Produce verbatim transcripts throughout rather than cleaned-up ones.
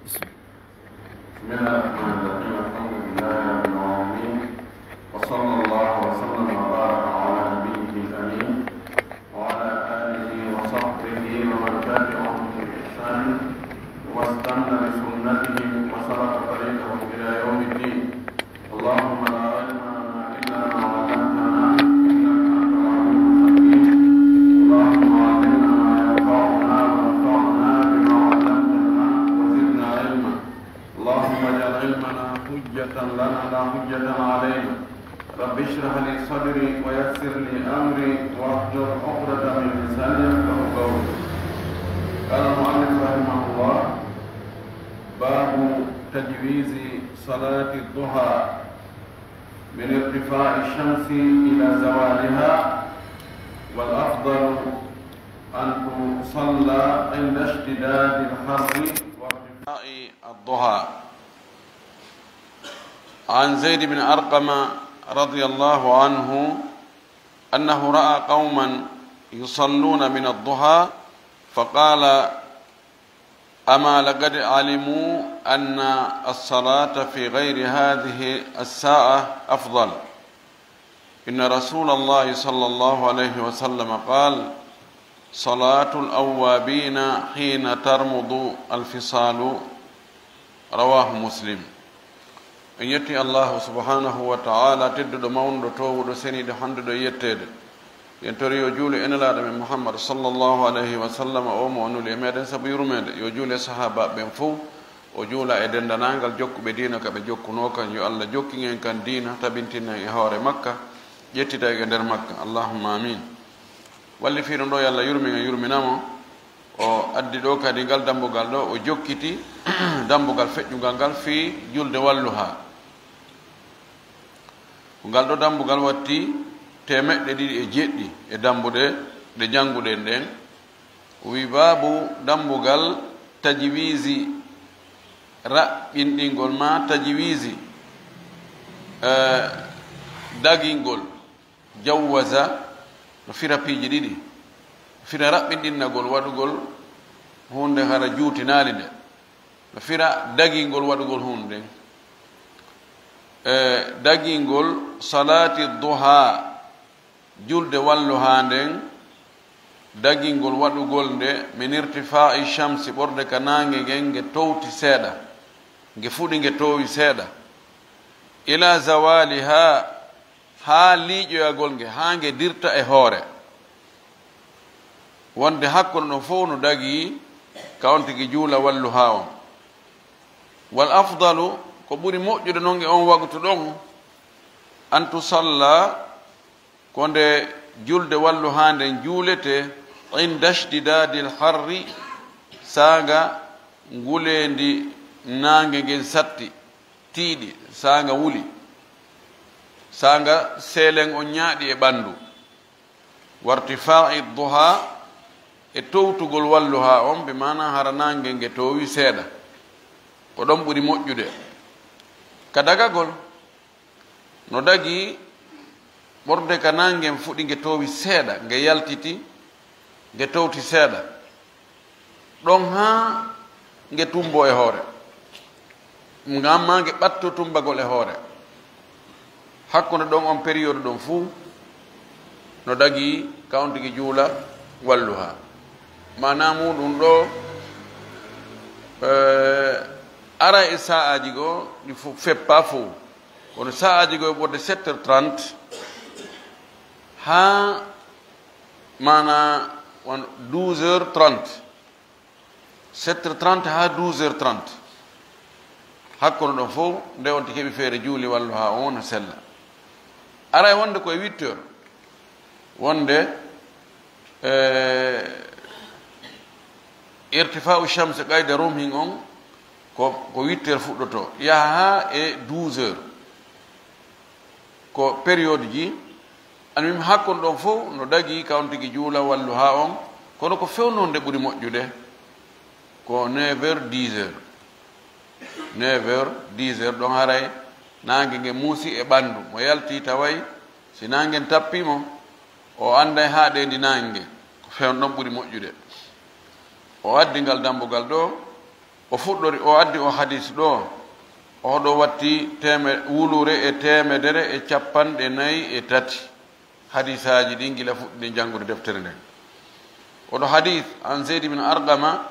بسم الله الرحمن الرحيم. الحمد لله رب العالمين. وصلى الله وسلم وبارك على نبيه الأمين وعلى آله وصحبه ومن تبعهم بإحسان واستن بسنتهم وسلك طريقهم إلى يوم الدين. اللهم لا علم لنا إلا ما علمتنا إنك أنت العليم الحكيم. اللهم علمنا ما ينفعنا وانفعنا بما علمتنا وزدنا علما. اللهم اجعل علمنا حجة لنا لا حجة علينا. رب اشرح لي صدري ويسر لي أمري واحلل عقدة من لساني يفقهوا قولي. قال المؤلف رحمه الله: باب تجويز صلاة الضحى من ارتفاع الشمس إلى زوالها، والأفضل أن تصلى عند اشتداد الحر وارتفاع الضحى. عن زيد بن أرقم رضي الله عنه أنه رأى قوما يصلون من الضحى فقال: أما لقد علموا أن الصلاة في غير هذه الساعة أفضل. إن رسول الله صلى الله عليه وسلم قال: صلاة الأوابين حين ترمض الفصال. رواه مسلم. En yetti Allahu subhanahu wa ta'ala, tedduɗo, mawnuɗo, toowuɗo, seniiɗo, handuɗo e yetteede. En tori yo juule e Nelaaɗo men Muhammad sallallahu alayhi wa sallam, o mo o nuli e meɗen sabu yurmeende. Yo juule e sahaabaaɓe ɓen fow, o juula e denndanangal jokkuɓe diina ka ɓe jokkunoo kan. Yo Allah jokkin en kan diina, tabintin en e hoore makka, ƴettita en e nder makka. Allahumma amin. Wallifiiɗo ɗo, yo Allah yurmin en, yurmina mo. O addi ɗo kadi ngal dambugal ɗo, o jokkiti dambugal feƴƴungal ngal fii julde walluha. Ko ngal ɗo dambugal watti teemeɗɗe ɗiɗi e jeɗɗi e dambuɗe ɗe jannguɗen ɗen. O wi, baabu dambugal tajwizi, raɓɓinɗingol ma tajwizi, eh, dagingol. Jawwaza no fira piiji ɗiɗi. No fira raɓɓinɗinnagol, waɗugol huunde hara juutinaali nde. No fira dagingol waɗugol huunde nden. E, dagingol salaati duha, julde walluha nden, dagingol waɗugol nde, min irtifaa'i shamsi, ɓorde ka naange ngen nge towti seeɗa, nge fuɗi nge toowi seeɗa, ila zawaliha, haa liiƴoyagol nge, haa nge dirta e hoore. Wonde hakkunde ɗon fow no dagii ka on tigi juula walluha on. Wal afdalu, ko ɓuri moƴƴude non e on wagtu ɗon, an tusalla, ko nde julde walluha nden juulete, inda shtidadil harri, saanga nguleendi naange ngen satti, tiiɗi, saanga wuli, saanga seelen on ñaaɗi e ɓanndu. Wartifaa'i duha, e towtugol walluha on, bi maana hara naange nge toowi seeɗa. Ko ɗon ɓuri moƴƴude. Ka dagagol, no dagii ɓorde ka naange ngen fuɗi nge toowi seeɗa, nge yaltiti, nge towti seeɗa. Ɗon haa nge tumboo e hoore. Ngam maa nge ɓattoo tumbagol e hoore. Hakkunde ɗon on période ɗon fuu no dagii ka on tigi juula walluha. Maanaa muuɗum ɗo, eh, ara e sa'aaji goo, ɗi fof feppaa fof. Kono sa'aaji goo e ɓurde sept heures trente haa maanaa won douze heures trente. Sept heures trente haa douze heures trente. Hakkunde ɗon fof, nde on tigi heɓi feere juuli walluha on no sella. Aray wonde ko e huit heures. Wonde, eh, irtifa'u shamsi qayda rumhin on, ko, ko huit heures fuɗɗoto, yaha haa e douze heures. Ko période ji, an mim hakkunde ɗon fof no dagii ka on tigi juula walluha on, kono ko fewnoo nde ɓuri moƴƴude, ko neuf heures, dix heures. Neuf heures, dix heures ɗon haray naange nge muusi e ɓanndu, mo yalti taway si naange ngen tappii mo, o annday haaɗeendi naange ngen, ko fewn ɗon ɓuri moƴƴude. O addi ngal dambugal ɗo, O fuɗɗori, o addi o hadis ɗo, oɗo watti teme-, wulure e teemedere e capanɗe nayi e tati hadisaaji ɗin gila fuɗɗi janngude deftere nden. Oɗo hadis, an Zayd ibn Arqama,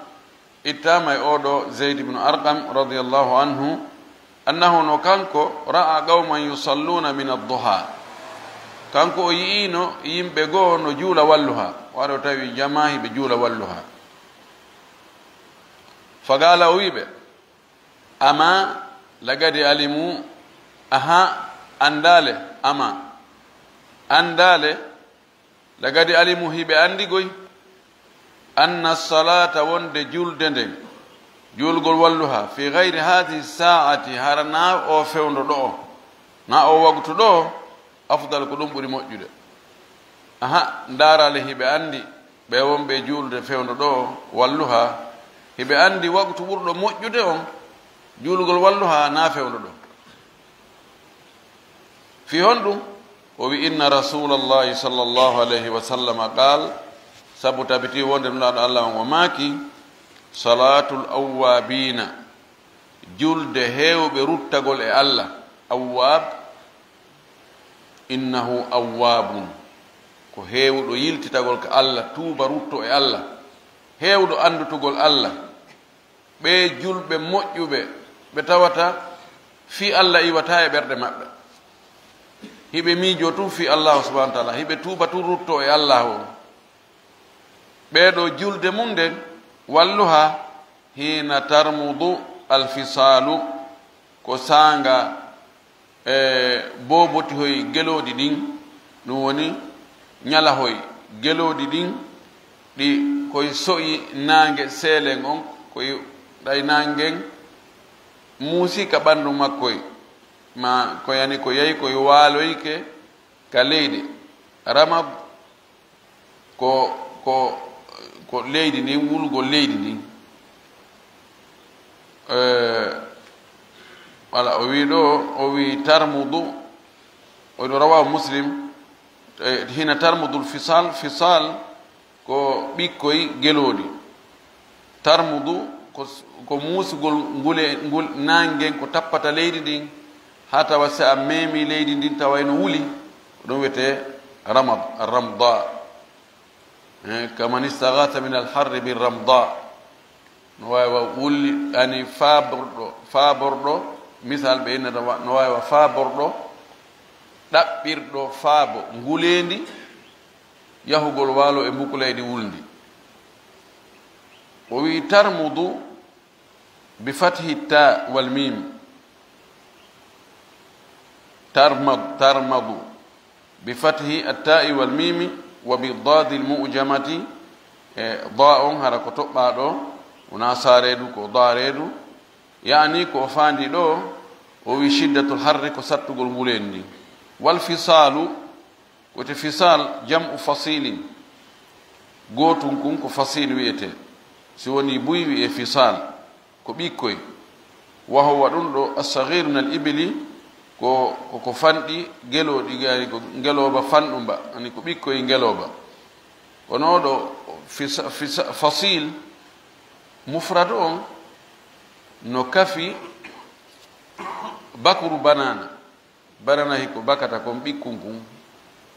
ittama e oɗo Zayd ibn Arqam radiyallahu anhu, annahu, no kanko, ra'a qawman yusalluna min ad-duha. Kanko o yi'ino yimɓe goo no juula walluha, waɗo tawi jama hiɓe juula walluha. Fagala o wiɓe, ama lagadi alimu, aha, andale, ama, andale, lagadi alimu, hiɓe andi goy, anna salata, wonde julde nden, julgol walluha, fi gayri hadihi saati, hara na o fewndo ɗo, na o wagtu ɗo, afdal, ko ɗum ɓuri moƴƴude. Aha, ndarale, hiɓe andi ɓe wonɓe juulde fewndo ɗo walluha, hiɓe andi wagtu ɓurɗo moƴƴude on, juulgol walluha na fewndo ɗo. Fi honɗum? O wi, inna rasulallahi sallallahu alayhi wa sallama qal, sabu tabiti wonde Nulaaɗo Allah on o maaki, salatul awwabina, julde heewɓe ruttagol e Allah, awwab, innahu awwabun, ko heewɗo yiltitagol ka Allah, tuuba, rutto e Allah, heewɗo andutugol Allah. Ɓe julɓe moƴƴuɓe, ɓe tawata fii Allah iwata e ɓerɗe maɓɓe. Hiɓe miijo tun fii Allahu subhanahu wa taala, hiɓe tuuba tun rutto e Allahu on. Ɓee ɗoo julde mum nden, walluha, hiina tarmudu alfisaalu, ko saanga, e, boobotihoy gelooɗi ɗin, ɗum woni ñalahoy gelooɗi ɗin, ɗi koy so'i naange seelen on, koy ɗay naangen muusi ka ɓanndu makkoy, ma ko yani ko yahi koy waaloyke ka leydi. Ramad ko, ko, ko leydi ndin, wulgol leydi ndin. Eh, wala, o wi ɗo, o wi tarmudu, o ɗo rawahu Muslim, eh, hina tarmudul fisal, fisal ko ɓikkoy gelooɗi. Tarmudu ko, ko muusugol ngule, ngul, naangen ko tappata leydi ndin, haa tawa si a meemi leydi ndin tawa eno wuli, ko ɗum wiyetee ramad, ramda. Eh, kaman istaghatha min alharri bi ramda. No waawi wa wulli, ani faaborɗo, faaborɗo, misal ɓe innata wa, no waawi wa faaborɗo, ɗaɓɓirɗo faabo nguleendi, yahugol waalo e mbukulaydi wulndi. O wi'i tarmudu bi fathi ta wal mim. Tarmad-, tarmadu bi fathi at-ta'i wal mimi wa bi dadil mu'jamati, e da on hara ko toɓɓaa ɗo, wona saareedu, ko daareedu. Yaani ko o faandi ɗo, o wi shiddatul harri ko sattugol nguleendi. Wal fisaalu, ko te fisaal, jam'u fasilin. Gootun kun ko fasil wi'etee. Si woni buy wi'ee fisaal, ko ɓikkoy. Wa huwa ɗun ɗo as-saghiru min al-ibili, ko, ko, ko fanɗi gelooɗi, yani ko ngelooba fanɗumba, yani ko ɓikkoy ngelooba. Kono ɗo fisa-, fisa-, fasil, mufrad on no kafi bakuru banana. Banana hikko bakata kon ɓikkun kun,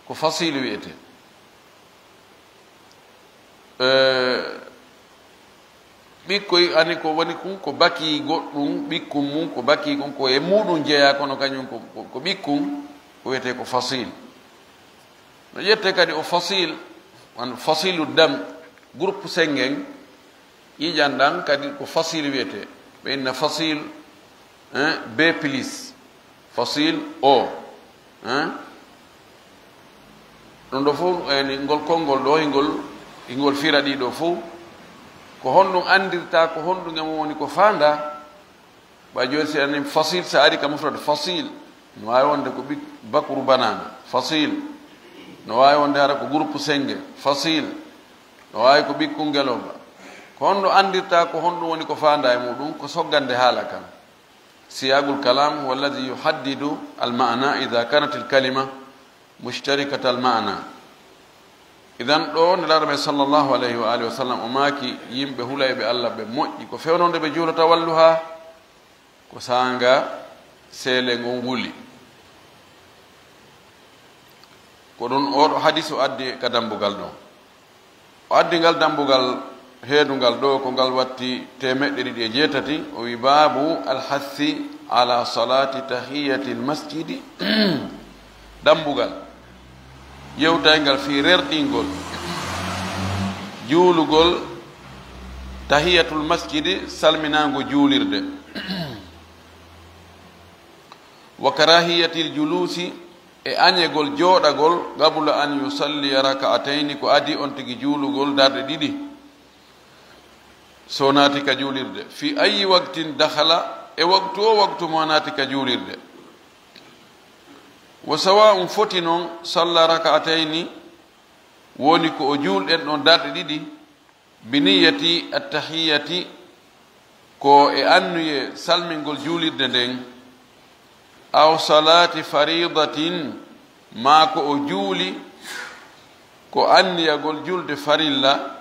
ko fasil wi'etee. Eh, ɓikkoy ani ko woni kun, ko baki goɗɗun, ɓikkun mun, ko baki kun, ko e muɗum jeyaa, kono kañum ko, ko, ko ɓikkun, ko wi'etee ko fasil. No ƴettee kadi o fasil, an fasilu dam, groupe sanguin, ƴiiƴan ɗan kadi ko fasil wi'etee. Ɓe inna fasil, hein, B plus, fasil O, hein. Ɗum ɗo fof, yani, ngol konngol ɗo, hingol, hingol fira ɗi ɗo fof. Ko honɗum anndirta, ko honɗum e mum woni ko faandaa? Ɓay jooni si en fasil, so ari ka mufrad fasil, no waawi wonde ko ɓik-, bakuru banana, fasil. No waawi wonde hara ko groupe sanguin, fasil. No waawi ko ɓikkun ngelooba. Ko honɗum anndirta, ko honɗum woni ko faandaa e muɗum, ko soggande haala kan. Siyaqul kalam huwa alladhi yuhaddidu al ma'na idha kanat al kalima mushtarikata al ma'na. Idan ɗo Nelaaɗo men sallallahu alayhi wa alihi wa sallam o maaki yimɓe hulayɓe Allah ɓe moƴƴi ko fewnonde ɓe juulata walluha ko saanga seele ngon wuli. Ko ɗum oɗo hadis o addi ka dambugal ɗo. O addi ngal dambugal heedungal ɗo ko ngal watti teemeɗɗe ɗiɗi e jeetati, o wi baabu alhassi ala salati tahiyati almasjidi. Dambugal yewtayngal fii rerɗingol juulugol tahiyatul masjidi, salminaango juulirde, wa karahiyatil juluusi, e añegol jooɗagol, qabla an yusalliya raka'atayni, ko adii on tigi juulugol darɗe ɗiɗi so naati ka juulirde, fi ayyi waqtin dakhala, e waqtu o waqtu mo naati ka juulirde. Wa sawa'un, foti non, salla raka'atayni, woni ko o juulɗen ɗon darɗe ɗiɗi, bi niyyati attahiyati, ko e annuye salmingol juulirde nden, aw salati faridatin, maa ko o juuli ko anniyagol julde farilla,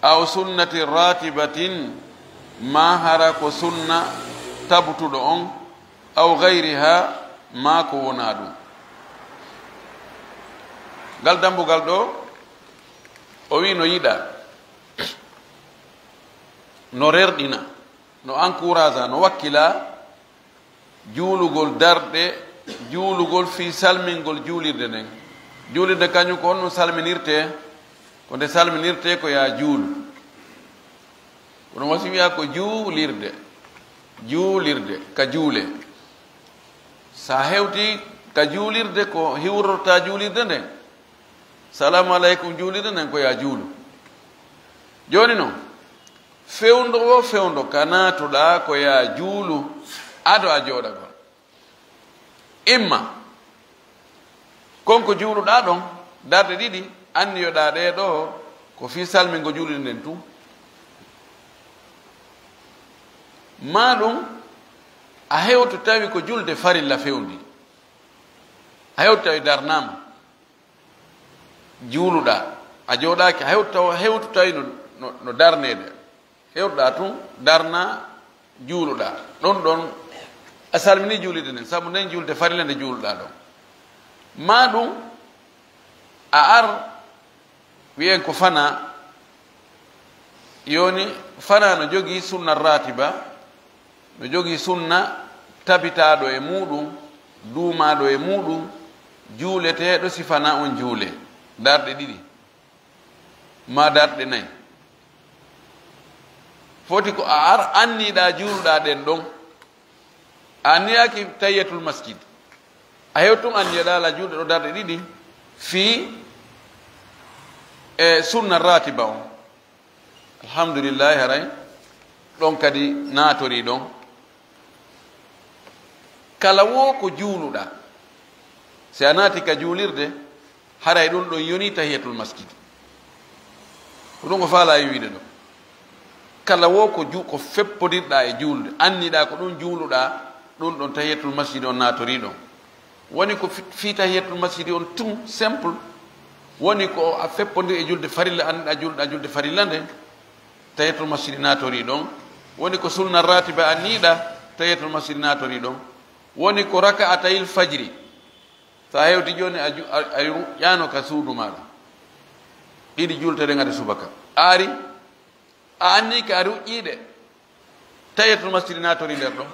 aw sunnati ratibatin, maa hara ko sunna tabutuɗo on, aw gayriha, maa ko wonaa ɗum. Ngal dambugal ɗo, o wi no yiɗa, no rerɗina, no encouragea, no wakkila juulugol darɗe, juulugol fii salmingol juulirde nden. Juulirde kañum ko honɗum salminirtee? Ko nde salminirtee ko yaa juulu. Kono wasi wiya ko juulirde, juulirde ka juule. Sa hewti ka juulirde ko hiwrorta juulirde nden. Salaamu aleykum, juulirde nden ko yaa juulu. Jooni non, fewndo wo fewndo ka naatuɗaa ko yaa juulu ado a jooɗagol. Imma kon ko juuluɗaa ɗon darɗe ɗiɗi, anniyoɗaa ɗee ɗoo ko fii salmingo juulirde nden tun. Maa ɗum a hewtu tawi ko julde farilla fewndi. A hewtu tawi darnaama. Juuluɗaa, a jooɗaaki, a hewtu taw, hewtu tawi no, no, no darneede. Hewtuɗaa tun, darnaa, juuluɗaa. Ɗon ɗon, a salminii juulirde nden, sabu nden julde farilla nde juuluɗaa ɗon. Maa ɗum, a ar, wi'en ko fanaa, Jooni, fanaa no jogii sunna raatiba, no jogii sunna tabitaaɗo e muuɗum, duumaaɗo e muuɗum, juuleteeɗo si fanaa on juulee, darɗe ɗiɗi, maa darɗe nay. Foti ko a ar anniiɗaa juuluɗaa ɗen ɗon. A anniyaaki tahiyatul masjid. A hewtun anniyaɗaa la juulɗe ɗo darɗe ɗiɗi fii e sunna raatiba on. Alhamdulillahi, haray ɗon kadi naatorii ɗon. Kala woo ko juuluɗaa, si a naati ka juulirde, haray ɗum ɗon yonii tahiyatul masjid. Ko ɗum o faalaa e wiide ɗo. Kala woo ko ju-, ko feppondirɗaa e juulde, anniɗaa ko ɗum juuluɗaa, ɗum ɗon tahiyatul masjid on naatorii ɗon. Woni ko fi-, fii tahiyatul masjid on tun simple. Woni ko a feppondir e julde farilla, anniɗaa juulɗaa julde farilla nden, tahiyatul masjid naatorii ɗon. Woni ko sunna ratiba anniɗaa, tahiyatul masjid naatorii ɗon. Woni ko raka'atayil fajri. So a hewti jooni, a ju-, a, a ruƴƴaano ka suudu maaɗa. Ɗiɗi juulteɗe ngati subaka. A ari, a anniike a ruƴƴiiɗe. Tahiyatul masjidi naatorii nder ɗon.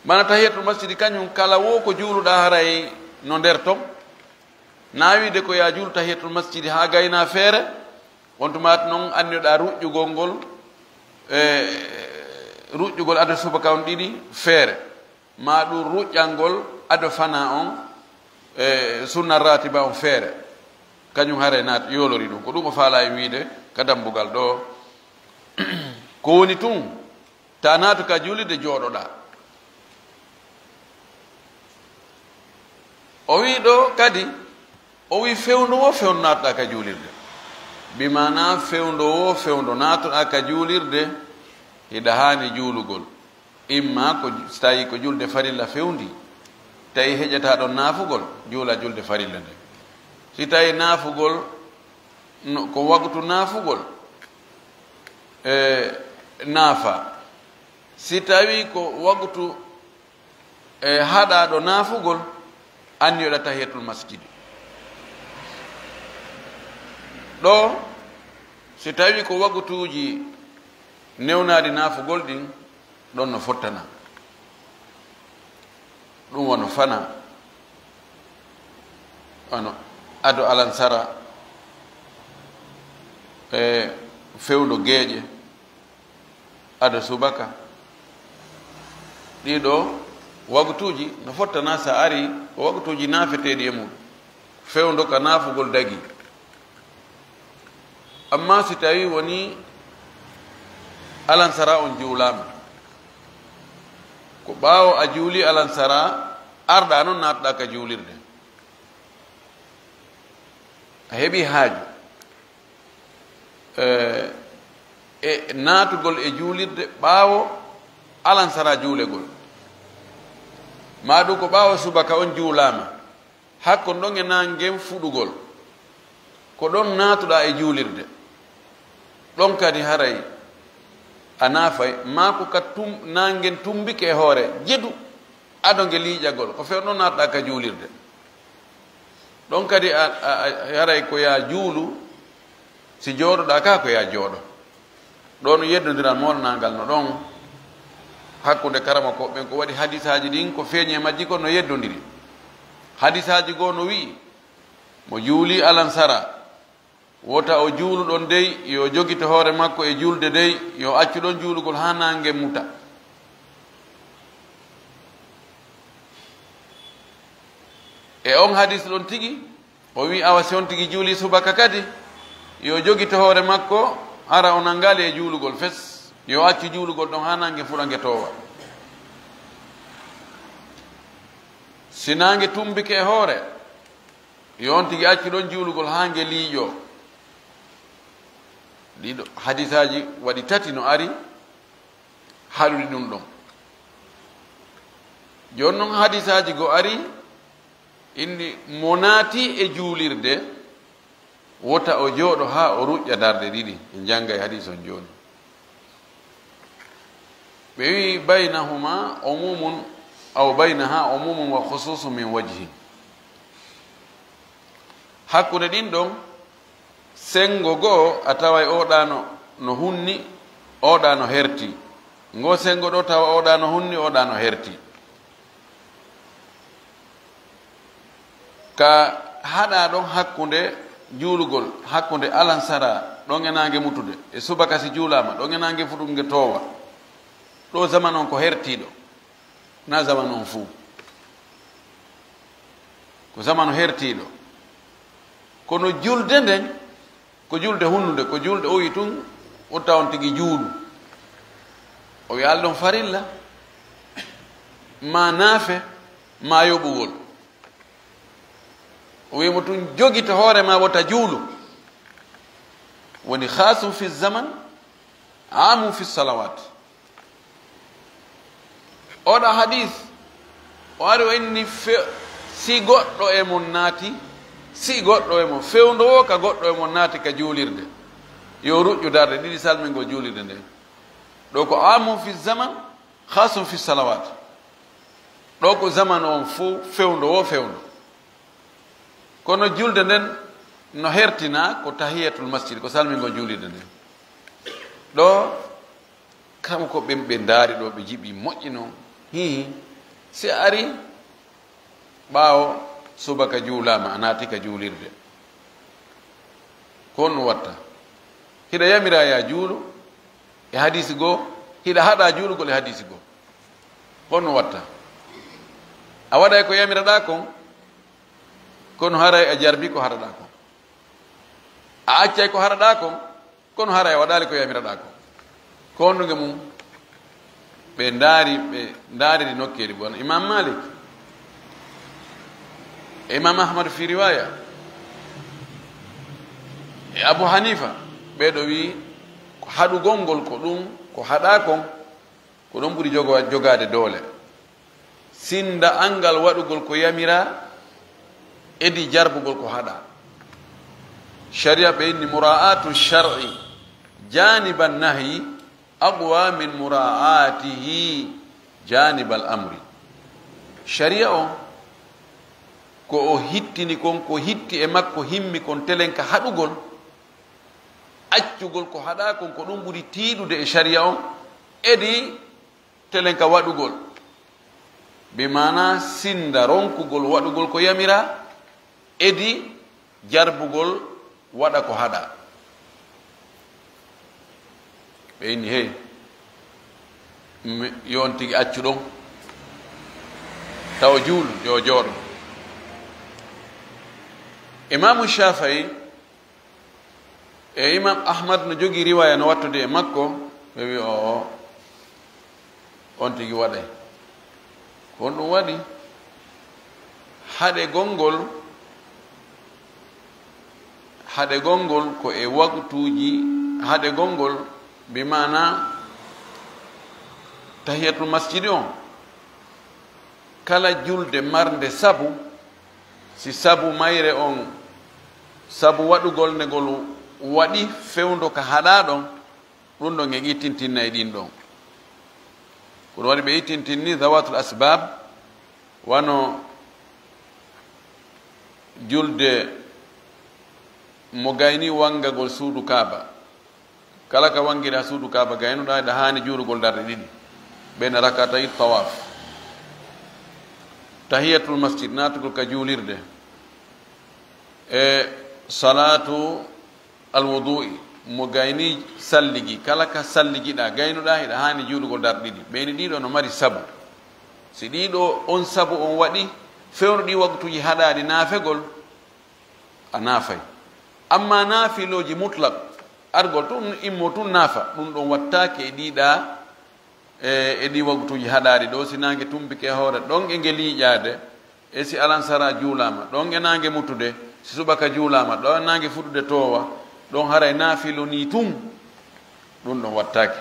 Mana tahiyatul masjidi kañum kala woo ko juuluɗaa haray no nder ton. Naa wiide ko yaa juulu tahiyatul masjidi haa gaynaa feere, on tuma non anniyoɗaa ruƴƴugol ngol, e, ruƴƴugol ado subaka on ɗiɗi feere. Maa ɗum ruƴƴangol ado fanaa on, e, sunna ratiba on feere. Kañum haray naat yoolori ɗum. Ko ɗum o faalaa e wiide ka dambugal ɗo. Ko woni tun, ta naatu ka juulirde jooɗoɗaa. O wi ɗo kadi, o wi fewndo wo fewndo naatuɗaa ka juulirde. Bi maanaa fewndo wo fewndo naatuɗaa ka juulirde, hiɗa haani juulugol. Imma ko ju-, so tawii ko julde farilla fewndi, tawi heƴataa ɗon naafugol, juula julde farilla nde. Si tawi naafugol, no, ko waktu naafugol, e, naafa. Si tawi ko waktu, e, haɗaaɗo naafugol, anniyoɗa tahiyatul masjidi. Ɗo, si tawi ko waktuuji newnaaɗi naafugol ɗin, ɗon no fottana. Ɗum wano fana, wano ado alansara, e fewndo geeƴe, ado subaka. Ɗiɗo waktuuji no fottana sa ari ko waktuuji naafeteeɗi e mum. Fewndo ka naafugol dagi. Amma si tawi woni alansara on juulaama, ko ɓaawo a juuli alansara, arɗa non naatɗa ka juulirde, a heɓi haaju, e, e naatugol e juulirde ɓaawo alansara juulegol, maa ɗum ko ɓaawo subaka on juulaama, hakko ɗon e nangen fuɗugol, ko ɗon naatuɗaa e juulirde. Ɗon kadi haray a naafay, maa ko ka tum-, nangen tumbike e hoore jedu, ado nge liiƴagol, ko fewndo naatuɗaa ka juulirde. Ɗon kadi a, a, a, haray ko yaa juulu, si jooɗoɗaa ka ko yaa jooɗo. Ɗo no yeddondiral molnaangal no ɗon hakkunde karamokooɓe ɓen, ko waɗi hadisaaji ɗin, ko feeñi e majji kon no yeddondiri. Hadisaaji goo no wi'i, mo juuli alansara, wota o juulu ɗon dey, yo jogito hoore makko e juulde dey, yo accu ɗon juulugol haa naange muta. E on hadis ɗon tigi, o wi'i, awa si on tigi juuli subaka kadi, yo jogito hoore makko, hara o nangaali e juulugol fes, yo accu juulugol ɗon haa naange fuɗa nge toowa. Si naange tumbike e hoore, yo on tigi accu ɗon juulugol haa nge liiƴoo. Ɗiɗo hadisaaji waɗi tati no ari, haɗuɗi ɗum ɗon. Jooni non hadisaaji goo ari, inni mo naati e juulirde, wota o jooɗo haa o ruƴƴa darɗe ɗiɗi. En janngay hadis on jooni. Ɓe wi'i, baynahuma umumun, aw baynaha umumun wa khususun min wajhin. Hakkunde ɗin ɗon, senngo goo a taway oɗa no, no hunni, oɗa no herti. Ngo senngo ɗo tawa oɗa no hunni, oɗa no herti. Ka haɗa ɗon hakkunde juulugol, hakkunde alansara, ɗon e naange mutude, e subaka si juulaama, ɗon e naange fuɗude nge toowa. Ɗo zaman on ko hertiiɗo, na zaman on fuu. Ko zamanu hertiiɗo. Kono julde nden, ko julde hunnude, ko julde o wi tun, utta on tigi juulu. O wi alɗon farilla, ma naafe, ma yoɓugol. O wi mo tun, jogito hoore ma wota juulu. Woni khasum fi zaman, amun fi salawat. Oɗa hadis, o ari o inni fe-, si goɗɗo e mon naati, si goɗɗo e mon, fewndo o ka goɗɗo e mon naati ka juulirde, yo ruƴƴu darɗe ɗiɗi salmingol juulirde nden. Ɗo ko amun fi zaman, khasum fi salawat. Ɗo ko zaman on fof fewndo o fewndo. Kono julde nden no hertina ko tahiyatul masjid, ko salmingol juulirde nden. Ɗo Kamo ko ɓen ɓe ndaari ɗo, ɓe jiɓi moƴƴi non. Hihi, si a ari ɓaawo subaka juulaama, a naati ka juulirde. Ko honno watta? Hiɗa yamira ya juulu e hadiisi goo, hiɗa haɗa juulugol e hadiisi goo. Honno watta? A waɗay ko yamiraɗaa kon, kono haray a jarbi ko haɗaɗaa kon. A accay ko haɗaɗaa kon, kono haray a waɗaali ko yamiraɗaa kon. Ko honɗunge mum? Ɓe ndaari, ɓe ndaariri nokkeeli bon. Imam Malik, e Imam Ahmad fi riwaya, e Abu Hanifa, ɓee ɗo wi'i ko haɗugol ngol ko ɗum, ko haɗaa kon, ko ɗon ɓuri jogo-, jogaade doole. Sinda anngal waɗugol ko yamiraa, edi jarbugol ko haɗaa. Sharia ɓe inni mura'atu shar'i janiban nahyi aqwa min mura'atihi janibal amri. Sharia on ko o hittini kon, ko hitti e makko himmi kon telen ka haɗugol, accugol ko haɗa kon ko ɗum ɓuri tiiɗude e sharia on edi telen ka waɗugol. Bi maana sinda ronkugol waɗugol ko yamira edi jarbugol waɗa ko haɗa. Ɓe inni hey, mi- yo on tigi accu ɗon tawa juulu yo jooɗo. Imamu Shafai e Imam Ahmad no jogii riwaya no wattude e makko, ɓe wi o on tigi waɗay. Ko honɗum waɗi? Haɗe gonngol, haɗe gonngol ko e waktuuji, haɗe gonngol bi maana tahiyatul masjidi on. Kala julde marnde sabu, si sabu mayre on, sabu waɗugol nde ngol waɗi fewndo ka haɗa ɗon, ɗum ɗon en ittintinna e ɗin ɗon. Ko ɗum waɗi ɓe ittintinni zawatul asbab, wano julde mo gayni wangagol suudu Kaaba. Kala ka wangira suudu Kaaba gaynuɗa, eɗa haani juulugol darɗe ɗiɗi. Ɓen rakatay tawaf. Tahiyatul masjid, naatugol ka juulirde. E salatu alwudu'i, mo gayni salligi. Kala ka salligiɗa, gaynuɗa, eɗa haani juulugol darɗe ɗiɗi. Ɓeyni ɗiɗo no mari sabu. Si ɗiɗo on sabu on waɗi, fewndo ɗi waktuji haɗaɗi naafegol, a naafay. Amma naafilooji mutlaq, argol tun, immo tun naafa, ɗum ɗon wattaake e ɗiɗa, e, e ɗi waktuuji haɗaari ɗo, si naange tumpike e hoore ɗon e nge liiƴaade, e si alansara juulaama, ɗon e naange mutude, si subaka juulaama, ɗon e naange fuɗude toowa, ɗon haray naafilo ni tun, ɗum ɗon wattaake.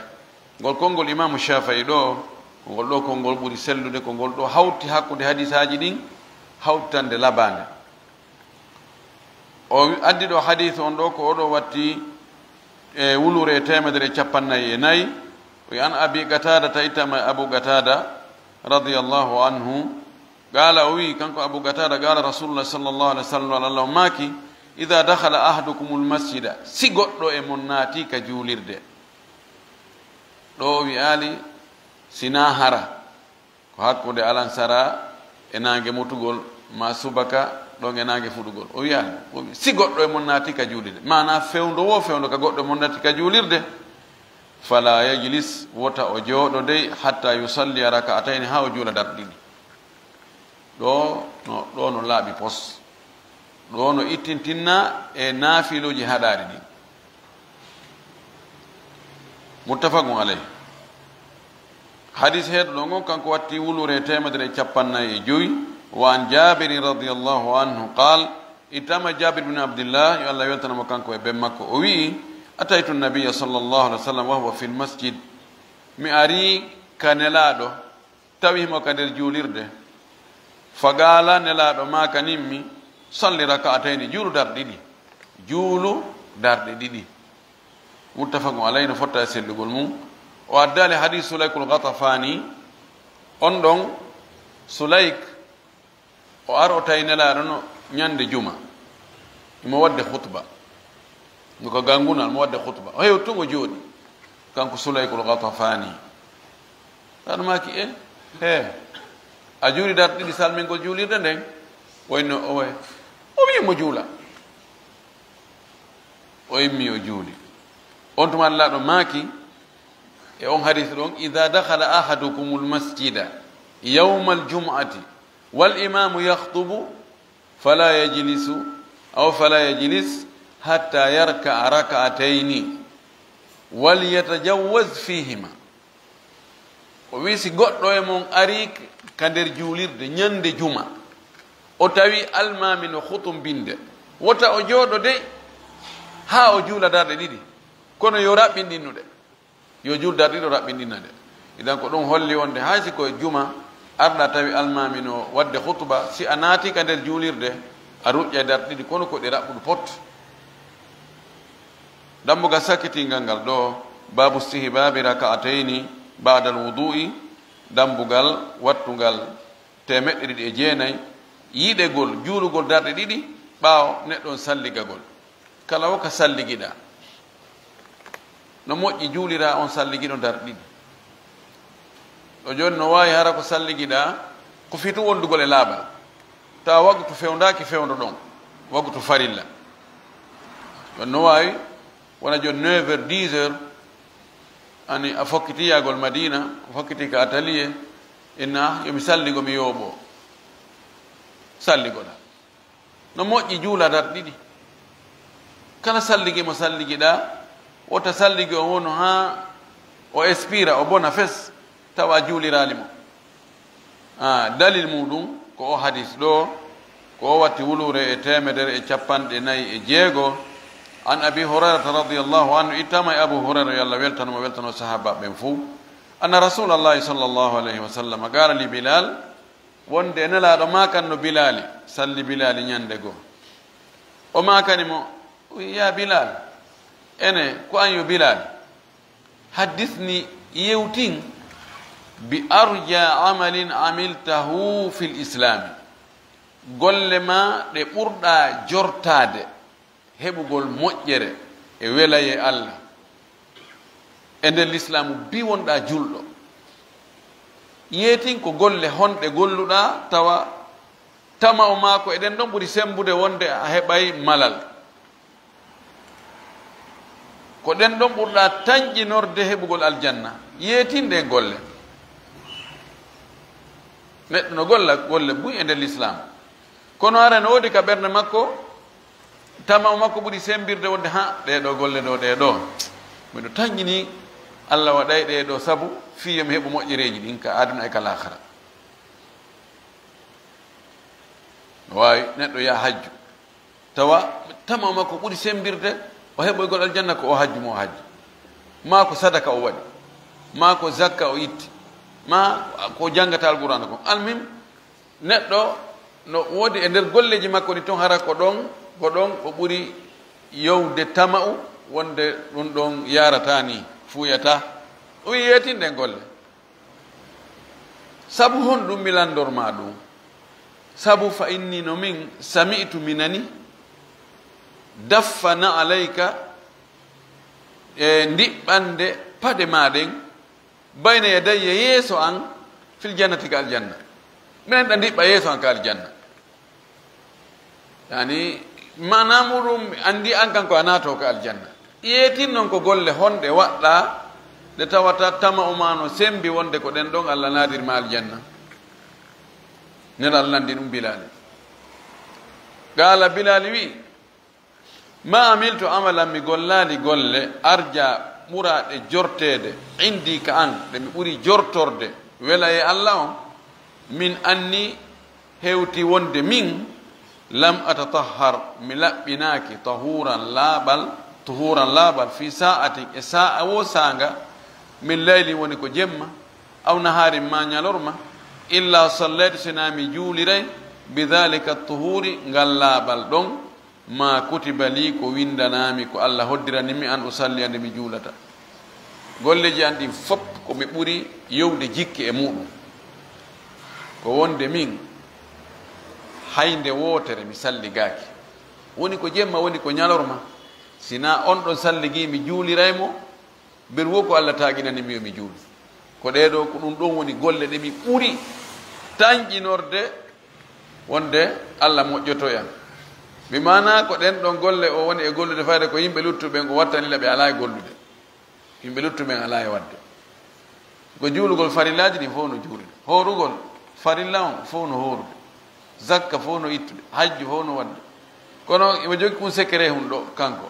Ngol konngol Imaamu Shaafi'i ɗo, ko ngol ɗo konngol ɓuri sellude, ko ngol ɗo hawti hakkunde hadiisaaji ɗin, hawtitande labaande. O wi- addi ɗo hadiis on ɗo, ko oɗo watti e wulure e teemedere e cappannayi e nayi. O wi an Abi Qatada, ta ittama e Abu Qatada radiyallahu anhu, qala, o wi kanko Abu Qatada, qala Rasulullah sallallahu alaihi wasallam, Allah o maaki, idha dakhala ahadukumul masjida, si goɗɗo e mon naati ka juulirde. Ɗo o wi'aali, si na hara ko hakkunde alansara e naange mutugol, ma subaka ɗon e naange fuɗugol. O wi'aali, o wi, si goɗɗo e mon naati ka juulirde, maana fewndo wo fewndo ka goɗɗo e mon naati ka juulirde, fala yajlis, wota o jooɗo dey, hatta yusalliya raka'atayni, haa o juula darɗe ɗiɗi. Ɗo no, ɗo no laaɓi pos. Ɗo no ittintinna e naafilooji haɗaari ɗin. Muttafaqun alayh. Hadiis heeɗuɗo ngon kanko watti wulure teemedere e cappannayi e jowi. Wa an Jaabirin radiyallahu anhu qaal, ittama Jaabir bin Abdillah, yo Allah weltana mo kanko e ben makko, o wi'i, ataytu nabiyya sallallahu alaihi wasallam wa huwa fil masjid. Mi ari ka Nelaaɗo, tawi himo ka nder juulirde. Faqaala, Nelaaɗo maakanimmi, salli raka'atayni, juulu darɗe ɗiɗi. Juulu darɗe ɗiɗi. Muttafaqun alayhi, no fotta e sellugol mum. O addaali hadiis Sulaykul Ghatafani. On ɗon Sulayk, o ar o tawi Nelaaɗo no ñande juma. Himo waɗde khutba. No ko gangunal mo waɗde khutba. O heewi tun o jooɗi. Kanko Sulaykul Ghatafani. Tan maaki, e, he, a juuli darɗe ɗiɗi salmingol juulirde nden? O inni, owe. O wi'i mo juula. O immi o juuli. On tuma Nelaaɗo maaki, e on hadiis ɗon, idha dakhala ahadukumul masjida yawmal jumu'ati wal imamu yakhtubu, fala yajlisu, aw fala yajlis hatta yarka'a raka'atayni, wal yatajawwaz fihima. O wi, si goɗɗo e mon ari ka nder juulirde ñande juma, o tawi almaami no hutumbinde, wota o jooɗo dey haa o juula darɗe ɗiɗi, kono yo raɓɓinɗinnuɗe. Yo juul darɗe ɗiɗi o raɓɓinɗina ɗe. Idan ko ɗum holli wonde hay si ko e juma arɗa tawi almaami no waɗde hutuba, si a naati ka nder juulirde, a ruƴƴay darɗe ɗiɗi kono ko ɗe raɓɓuɗe pot. Dambugal sakkitingal ngal ɗo, babu stihbabi raka'atayni ba'dal wudu'i, dambugal wattungal teemeɗɗe ɗiɗi e jeenayi, yiɗegol juulugol darɗe ɗiɗi ɓaawo neɗɗo on salligagol. Kala wo ka salligiɗaa. No moƴƴi juulira on salligiɗo darɗe ɗiɗi. Ɗo jooni no waawi hara ko salligiɗaa, ko fii tun wondugol e laaɓal. Tawa wagtu fewndaaki fewndo ɗon, wagtu farilla. Ɗon no waawi wona jooni neuf heures, dix heures, ani a fokkiti yahgol Madina, a fokkiti ka atelier, inna yo mi salligo mi yooɓoo. Salligoɗaa. No moƴƴi juula darɗe ɗiɗi. Kala salligi mo salligiɗaa, wota salligi on wonu haa o expira, o bona fes, tawa a juuliraali mo. Ah, dalil muɗum ko o hadis ɗo, ko o watti wuluure e teemedere e capanɗe nayi e jeego. An Abi Hurayrata radiyallahu anhu, ittama e Abu Hurayra, yo Allah weltano mo, weltano sahaaba ɓen fow. Anna Rasulallahi sallallahu alayhi wa sallam qala li Bilal, wonde Nelaaɗo maakanno Bilaali, salli Bilaali ñande goo. O maakani mo, o wi'i, "Ya Bilaal, ene ko an yo Bilaal, haddisni, yewtin, bi arja amalin amiltahu fil islaami, golle ma ɗe ɓurɗaa jortaade heɓugol moƴƴere e welayee Alla e nder lislaamu, bi wonɗaa julɗo. Yeetin ko golle honɗe golluɗaa tawa tama'u maa ko e ɗen ɗon ɓuri sembude wonde a heɓay malal. Ko ɗen ɗon ɓurɗaa tanƴinorde heɓugol aljanna. Yeetin ɗen golle." Neɗɗo no golla golle buy e nder lislaam. Kono hara no woodi ka ɓernde makko, tama'u makko ɓuri sembirde wonde, "Ha, ɗee ɗoo golle ɗoo, ɗee ɗoo. Miɗo tanƴini Alla waɗay ɗee ɗoo sabu fii yo mi heɓu moƴƴereeji ɗin ka aduna e ka laakhara." No waawi neɗɗo yaha hajju, tawa tama'u makko ɓuri sembirde o heɓoygol aljanna ko o hajju mo o hajji, maa ko sadaka o waɗi, maa ko zakka o itti, maa ko janngata Alqur'aana kon. Almuhim, neɗɗo no woodi e nder golleeji makko ɗi ton, hara ko ɗon, ko ɗon o ɓuri yowde tama'u wonde ɗum ɗon yaarataa ni, fuuyataa. O wi'i, "Yeetin ɗen golle." Sabu honɗum mi lanndor maa ɗum? Sabu fa inni no min sami'tu mi nani, daffa na'alayka, e ndiɓɓande paɗe maa ɗen, bayna yadayya yeeso an, fil jannati ka aljanna. Minen ɗa ndiɓɓa yeeso an ka aljanna. Yani, maana muɗum anndi an kanko a naato ka aljanna. Yeetin non ko golle honɗe waɗɗa ɗe tawata tama'u ma no sembi wonde ko ɗen ɗon Alla naadir ma aljanna. Nena Alla lanndi ɗum Bilaali. Qaala Bilaali wi'i, "Ma amiltu amalan, mi gollaali golle, arja ɓuraaɗe jorteede, indi ka an, ɗe mi ɓuri jortorde, wela e Alla on, min anni hewti wonde min, lam atatahhar, mi laɓɓinaaki, tahuuran laaɓal, tuhuuran laaɓal, fi sa'atin, e sa'a wo saanga, min laylin woni ko jemma, aw nahaarin ma ñalorma, illa sallaytu, sina mi juuliray, bi dhalika tuhuuri, ngal laaɓal ɗon, ma kutiba li, ko winndanaami, ko Alla hoddirani mi an usalli, ande mi juulata." Golleeji an ɗin fop ko mi ɓuri yowde jikke e muɗum. Ko wonde min, haynde wootere mi salligaaki. Woni ko jemma, woni ko ñalorma. Sina on ɗon salligi mi juuliray mo, ber wo ko Alla taaginani mi yo mi juulu. Ko ɗee ɗoo, ko ɗum ɗon woni golle ɗe mi ɓuri tanƴinorde wonde Alla moƴƴoto e an. Bi maana ko ɗen ɗon golle o woni e gollude fayde ko yimɓe luttuɓe ɓen o wattani la ɓe alaa e gollude. Yimɓe luttuɓe ɓen alaa e waɗde. Ko juulugol farillaaji ɗin fof no juulude. Hoorugol farilla on fof no hoorude. Zakka fof no ittude. Hajju fof no waɗde. Kono imo jogi kun secret hun ɗo kanko.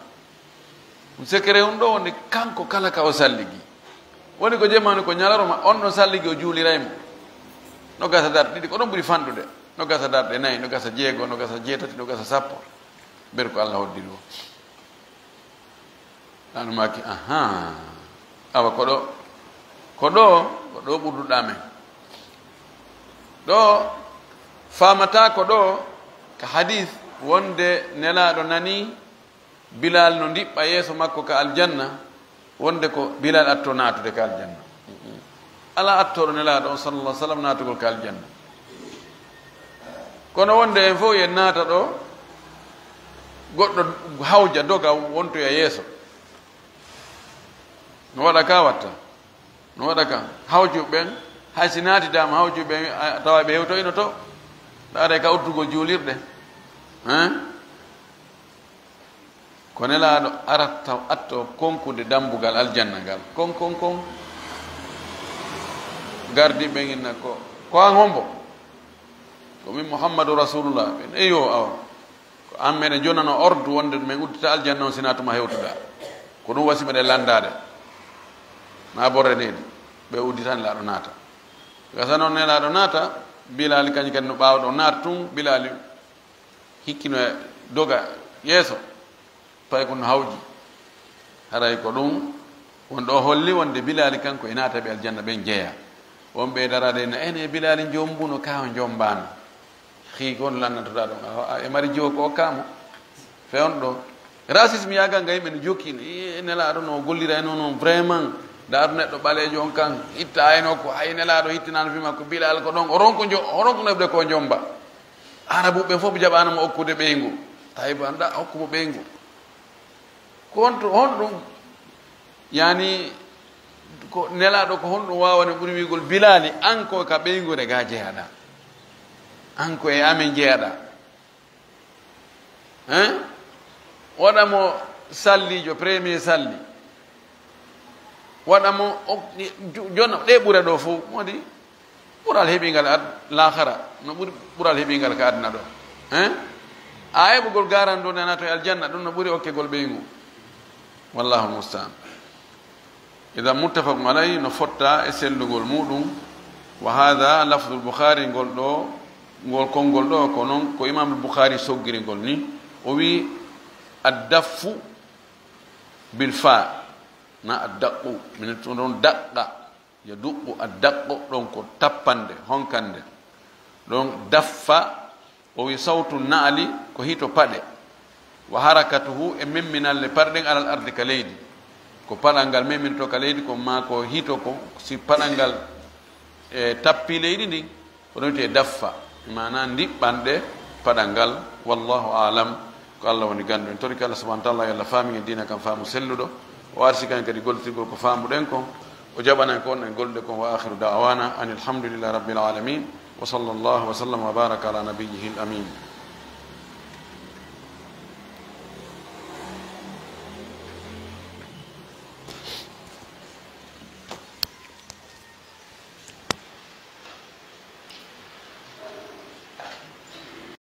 Kun secret hun ɗo woni kanko kala ka o salligi. Woni ko jemma woni ko ñalorma on ɗon salligi o juuliray mo. No gasa darɗe ɗiɗi ko ɗon ɓuri fanɗude. No gasa darɗe nayi, no gasa jeego, no gasa jeetati, no gasa sappo. Ber ko Alla hoddiri o. Ɗan maaki, ahaa. Awa ko ɗo, ko ɗo, ko ɗo ɓurduɗaa men. Ɗo faamata ko ɗo ka hadis wonde Nelaaɗo nani Bilal no ndiɓɓa yeeso makko ka aljanna, wonde ko Bilal atto naatude ka aljanna. Alaa attooɗo Nelaaɗo on, sallallahu alaihi wasallam, naatugol ka aljanna. Kono wonde en fof en naata ɗo, goɗɗo hawja, doga, wontoya yeeso. No waɗa ka watta. No waɗa ka. Hawjuɓe ɓen, hay si naatidaama hawjuɓe ɓen, a tawa ɓe hewtoyno to. Ɗaare ka uddugol juulirɗe. Hein? Ko Nelaaɗo aratta, atto konkude dambugal aljanna ngal. Kon, kon, kon. Gardi ɓen inna ko, "Ko an hombo?" "Ko min Muhammadu Rasulullah." Ɓen, "Eyo, awa. Ko an meɗen jonano ordre wonde men uddita aljanna on, sina tuma hewtuɗa." Ko ɗum wasi meɗen landaade. Ma borre neydi. Ɓe uddita, Nelaaɗo naata. Gasa noon Nelaaɗo naata, Bilali kañum kadi no ɓaawɗo naata tun, Bilali hikkino e doga yeeso, tawi ko no hawji. Haray ko ɗum won ɗo holli wonde Bilali kanko e naata ɓe aljanna ɓen jeeya. Won ɓe daraade na, "Ene Bilali jombuno ka o jombano." Xii kon lannatoɗa ɗum, a, a, e mari jiwo ko okkamo. Fewon ɗo. Racisme yagal ngal yimɓe no jokki, e Nelaaɗo no gollira e noon, noon vraiment. Ndaar neɗɗo ɓaleejo on kan, itta ayno ko, hay Nelaaɗo hittinano fi makko, Bilal ko ɗon, o ronko jo-, o ronko neɓde ko jomba. Arabuɓe fof ɓe jaɓano mo okkude ɓeyngu. Tawi bo anda hokku mo ɓeyngu. Ko honto, honɗum? Yani, ko Nelaaɗo, ko honɗum waawani ɓuri wiigol Bilali, an ko ka ɓeynguure ga jeyaɗa? An ko e amen jeyaɗa? Hein? Waɗa mo sallijo, premier salli. Waɗa mo ok-, jo-, jona ɗe ɓura ɗo fof. Wodi ɓural heɓingal ad-, laakhara, no ɓuri ɓural heɓingal ka aduna ɗo. Hein? A heɓugol garan ɗo nana to e aljanna, ɗum no ɓuri okkegol ɓeyngu. Wallahu musta'an. Idan muttafaqun alayhi, no fotta e sellugol muɗum. Wa hadha lafdul Bukhari, ngol ɗo, ngol konngol ɗo, ko non ko Imam Bukhari soggiri ngol ni. O wi, "Addaffu bil fa, na addaqqu, min ɗon daqqa, ya duqqu, addaqqu, ɗon ko tappande, honkande." Ɗon daffa, o wi, "Sawtu na'li, ko hito paɗe. Wa harakatuhu, e memminal le paɗe ɗen alal ardi ka leydi. Ko paɗal ngal memminto ka leydi, ko ma ko hito ko, si paɗal ngal, e, tappi leydi ndin, ko ɗon wiyetee daffa." Maana ndiɓɓanɗe paɗal ngal. Wallahu a'lam. Ko Allah woni ganndo. En torike Allah subhanahu wa ta'ala, yo Allah faamin en diina kan faamu selluɗo. O arsikan kadi gollitirgol ko faamuɗen kon. O jaɓanan ko wonɗen gollude kon. Wa akhiru da'wana anil hamdulillahi rabbil alamin. Wa sallallahu wa sallam wa baraka ala nabiyyihil amin.